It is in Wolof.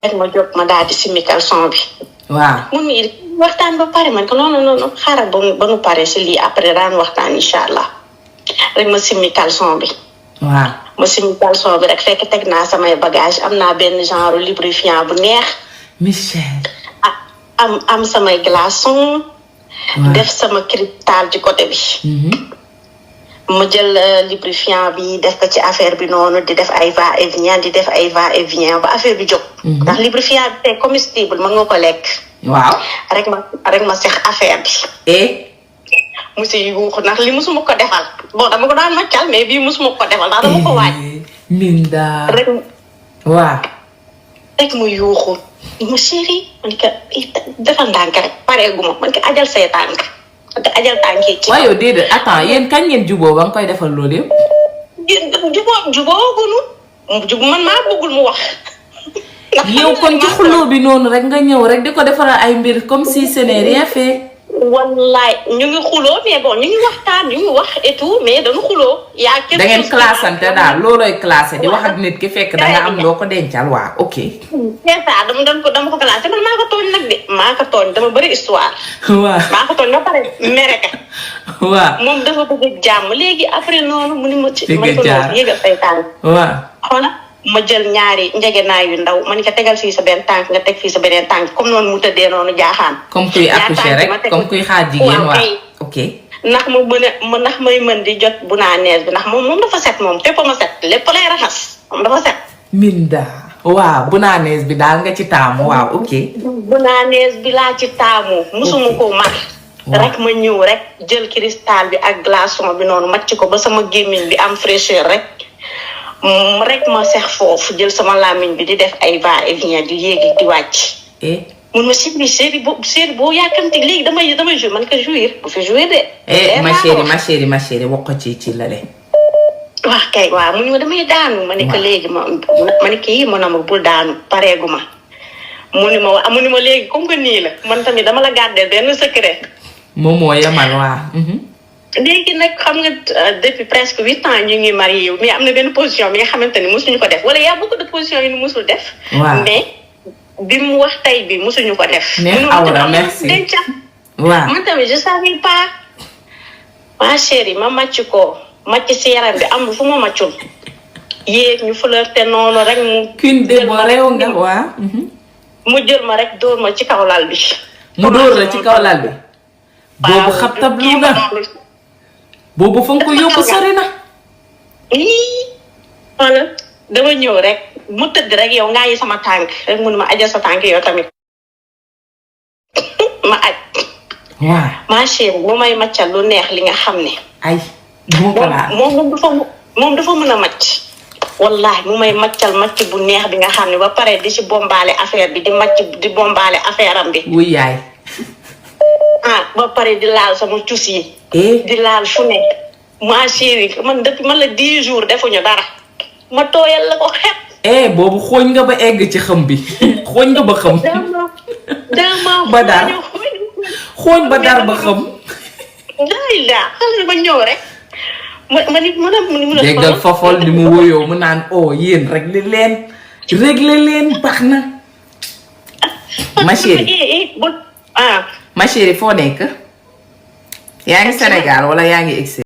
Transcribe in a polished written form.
rek ma jóg ma daal di simmi caleçon bi. waaw mun mi waxtaan ba pare man ko non xaaral ba nu pare si lii après daan waxtaan incha allah rek ma simmi caleçon bi. waaw ma simmi caleçon bi rek fekk teg naa samay bagage am naa benn genre lubrifiant bu neex. Michel. am samay glaçon. def sama cristal ci côté bi. ma jël lubrifiant bi def ko ci affaire bi noonu di def ay va et vient di def ay va et vient ba affaire bi jóg. ndax lubrifiant bi c'est comestible mën nga ko lekk. waaw rek ma sex affaire bi. monsieur yuuxu ndax li musuma ko defal bon dama ko daan maccal mais bii musuma ko defal ndax dama ko waaj. Minda. rek waaw. rek mu yuuxu ma chérie man ka defal ndànk rek pareeguma man ka ajal say tànk te ajal tànk yi ci. waaye yow déedéet attends yéen kañ ngeen juboo ba nga koy defal loolu yëpp. juboo man maa bëggul mu wax. yow kon ci xuloo bi noonu rek nga ñëw rek di ko defaral ay mbir comme si ce n'est rien fait. wallaay ñu ngi xuloo mais bon ñu ngi waxtaan ñu ngi wax et tout mais dañu xuloo. yaa da ngeen classante daal loolooy classé di wax ak nit ki fekk da nga am loo ko dencal waa ok. c'est ça dama ko classé man maa ko tooñ nag de maa ko tooñ dama bëri histoire. waaw maa ko tooñ ba pare mere ka. waaw moom dafa bëgg jàmm léegi après noonu mu ni ma ci. dëgg man ko noonu yëgal say tànk. waaw xoola ma jël ñaari njegenaay yu ndaw man ka tegal fii sa benn tànk nga teg fii sa beneen tànk comme noonu mu tëddee noonu jaaxaan. comme kuy accoucher rek comme kuy xaar jigéen waa ok. ndax ma ndax may mën di jot bu naa nees bi ndax moom dafa set moom fépp ma set lépp lay raxas moom dafa set. Minda waaw bu naa nees bi daal nga ci taamu waaw ok. bu naa nees bi laa ci taamu. musuma ko mar. rek ma ñëw rek jël cristal bi ak glaçon bi noonu macc ko ba sama gémmiñ bi am fraîcheur rek. rek ma sex foofu jël sama làmmiñ bi di def ay va et vient di yéegi di wàcc. mun ma chérie boo yàkkamti léegi damay jouer man ko jouir bu fi jouer de. ma chérie wax ko ci la de. wax kay waaw mu ne ma damay daanu. ma ne ko léegi ma ne ko yii ma bul daanu pareegu ma. mu ni ma léegi comme que nii la man tamit dama la gardé benn secret. moom moo yemal waa. léegi nag xam nga depuis presque 8 ans ñu ngi marié mais am na benn position bi nga xamante ni mosuñu ko def wala y a beaucoup de positions yu ñu mosul def. waaw mais bi mu wax tey bi mosuñu ko def. mais Aouda merci waaw man tamit je savais pas. ma chérie ma màcc ko màcc si yaram bi amul fu ma màccul. yéeg ñu flirté noonu rek mu. kin de bo réew nga waa. mu jël ma rek dóor ma ci kaw lal bi. mu dóor la ci kaw lal bi. boobu xabtab lu nga. boobu fa nga ko yóbbu sori na. wala dama ñëw rek mu tëdd rek yow ngaa yi sama tànk rek mun ma ajal sa tànk yow tamit ma aj. waaw ma chérie bu may maccal lu neex li nga xam ne. ay du ko laal moom dafa mën a macc. wallahi mu may maccal macc bu neex bi nga xam ne ba pare di ci bombaale affaire bi di macc di bombaale affaire am bi. wuy yaay. ba pare di laal sama cus yi. di laal fu ne. ma chérie man depuis man la 10 jours defuñu dara. ma tooyal la ko xet. boobu xooñ nga ba egg ci xam bi xooñ nga ba xam. ba dar xooñ ba dar ba xam. xale ba ñëw rek. ma ni mën a. déggal fafol di mu woyoo mu naan yéen réglé leen baax na. ma chérie. ma chérie foo nekk. yaa ngi Sénégal wala yaa ngi egsi.